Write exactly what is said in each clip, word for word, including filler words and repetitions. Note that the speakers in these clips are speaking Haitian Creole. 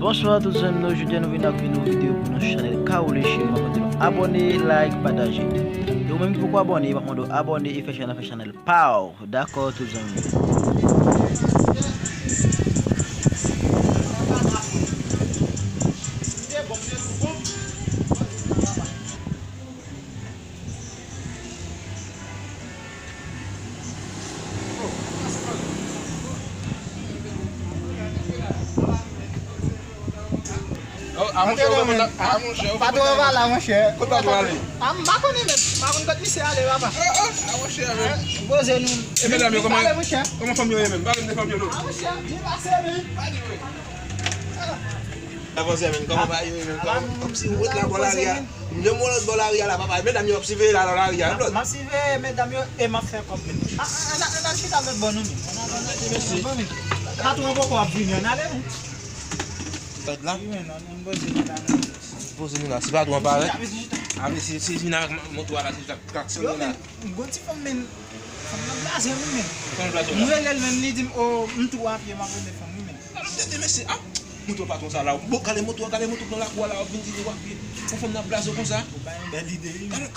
Bonswa tout zanmi nou, jodi a nou vin ak yon nouvo videyo pou nou chanèl Kaole Cheri. M ap mande nou abòne, like, pataje. E ou menm ki poko abòne, m ap mande w abòne e fè chanèl la fè chanèl pa w. Dakò tout zanmi nou. Oh, a monchè, ou konprann la, a monchè, ou konpran la, monchè. Kote patwon ale? A, m pa konnen menm. M pa konn kote misye ale, papa. Oh, oh, a monchè, men. Poze nou. E medam yo, kòman, kòman fanm yo ye menm? Pa vin de fanm yo, non. A monchè, byen pase, men. Pa di, wi. Avanse, men, kòman bagay yo ye menm? Kòman, kòmsi ou ret la bò lari a. M jwenn ou lòt bò lari a la, papa. Medam yo ap siveye la nan lari a, lòt. M ap siveye medam yo e m ap fè kòb, men. A, a, ann al chita lòt bò, non, men. Ann al, ann al chita lòt bò, men. Patwon an poko ap vini, ann ale, non. Fèt la? Wi, men, non, non, poze nou la, non. Poze nou la, si patwon an parèt. Chita, men, chita. A, men si, si vin avèk moto a la, si l t ap klaksonnen la. Yo, men, gon ti fanm, men. Fanm nan blaze wi, men. Fanm nan blaze w la. M rele l menm, li di m, "O, m tou a pye, m ap rele fanm wi, men." Gade mesye, ah, moto patwon sa la. Bon, gade moto, gade moto nan lakou a la, w ap vin di li w a pye. Pou fanm nan blaze w konsa. Ou bay yon bèl ide wi, men.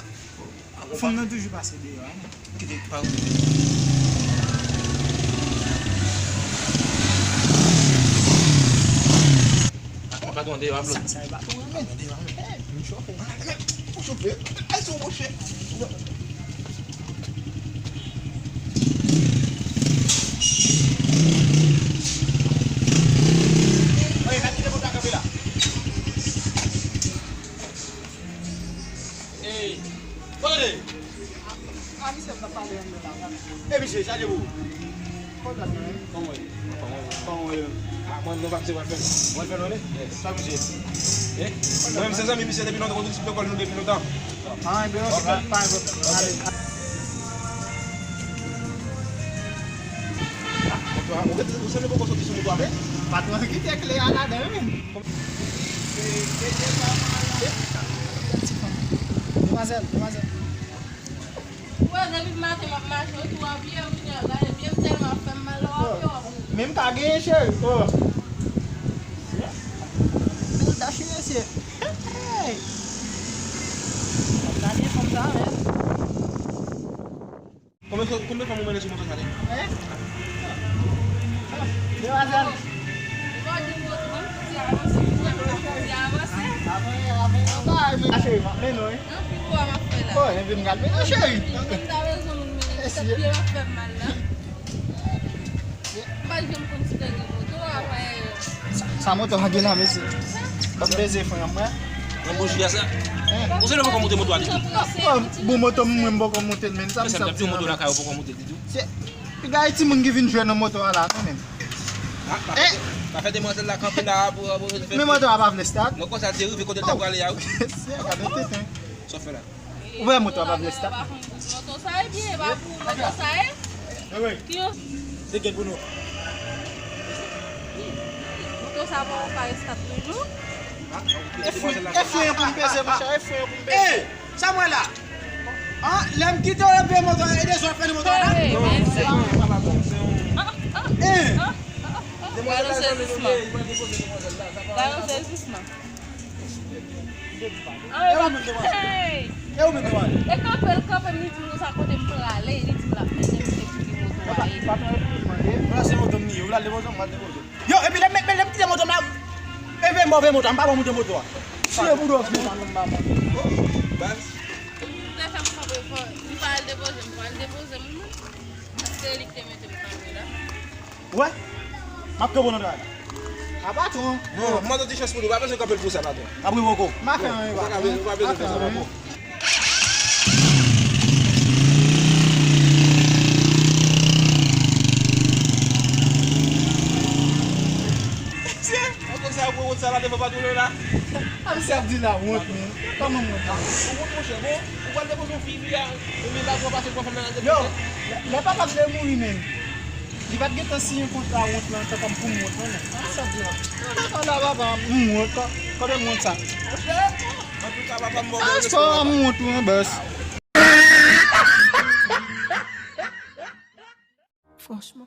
Fanm nan toujou pase deyò a, men. Kite pa. Patwon deyò a, men. Sa, sa e patwon an, men. Patwon deyò a, men. Hey, m chofe. Ou chofe? Ay, se yon monchè. Ey, n ap kite moto a kanpe la. Ey, kote? A, misye ap pale anndan la. E misye, chaje pou ou. Kòman w ye? Kòman w ye? Ah, mwen, nou pa misye pral fè. Pral fè nou, wi? Yes. Sa misye? Eh? Mwen menm se zanmi misye depi lontan, nou sou lekòl nou depi lontan. Ah, ebyen, ok, pa gen pwoblèm. Ale. Ou sanble poko soti sou moto a, men. Patwon kite kle a ladan, wi. Demwazèl, demwazèl. Ou wè, depi maten m ap mache, ou tou a pye, ou tou a gade pye m tèlman ap fè m mal, lè w a pye, w ap. Men m ka genyen, cheri. Oh. Bèl dash wi, mesye. Hey! W ap gade fanm sa, men. Konbyen, konbyen fanm ou mennen sou moto sa, tande? Hein? Demwazèl. Bon, di m, bon, di avanse, di avanse. Avanse, avanse. Cheri, m ap mennen w, wi. Anpil kwa m ap fè la. Oh, enben m gad mennen w, cheri. Anpil kwa m ta bezwen moun mennen. Mesye. Pye m ap fè m mal la. M pa t janm konn si te gen moto, apre. Sa, sa moto a gen la, mesye? Kòm beze fren an, mwen. Nan bouji a sa. Hein? Ou se lè poko monte moto a ditou. Ah, bon, moto m, mwen, m poko monte l, men sa, men sa m ap di w, moto lakay ou poko monte l ditou. Se, piga e timoun ki vin jwe nan moto a la, non, men. Ah, pa fè, pa fè demwazèl la kanpe la pou, pou fè. Men moto a pa vle start. Mwen konsa l te rive kote l ta prale a, wi. Se, gade tenten. Sa w fè la? Ou wè moto a pa vle start. Moto sa e byen, e pa pou moto sa e. Wi, wi. Ki yo? Degèt pou nou. Moto sa pa, pa start toujou. E fren, e fren pou m peze, monchè, e fren pou m peze. Hey, sa mwen la. Ah, lè m kite w epi moto a, e de zòn fè moto a la. Hey, men se. Ah, ah, ah, ah, ah, ah. Gade sezisman. Gade sezisman. E ou menm, demwazèl? E ou menm, demwazèl? E kanpe l kanpe m, li di m konsa kote m prale, li di m l ap mennen m, se pou li moto a ye. Patwon, e pou li mande. Ou la se moto m li ye, ou la depoze m, m al depoze. Yo, epi lè m, lè m kite moto m la, epi m move moto a, m pa bon moute moto a. Tiye pou do vye. Baz. Ou te fè m kanpe fò, m pa al depoze, m pa al depoze m, non. Se li ki te mete m kanpe la. Ou wè? M ap kanpe w nan travay la. A patwon. Non, m mande w ti chans pou li. Ou pa bezwen kanpe l pou sa, patwon. M ap repoko. M pa fè anyen, patwon. Ou pa bezwen fè sa, patwon. Mesye, mwen konn sa yo pran wont sa la devan patwon yo la. A, misye ap di la wont, men. Kòman m wont la? Ou wont, monchè, bon. Ou pral depoze yon fi, fi a, ebyen, patwon pase pran fanm nan nan depoze. Yo, lè, lè papa m te mouri, men. Li pa t gentan siyen kontra wont lan, se kòm pou m wont lan, non. Sa sa di la. Papa la, papa, m wont, kò-, kote m wont sa? Monchè, antouka, papa m mò. A, sa m wont, wi, bòs. Franchman.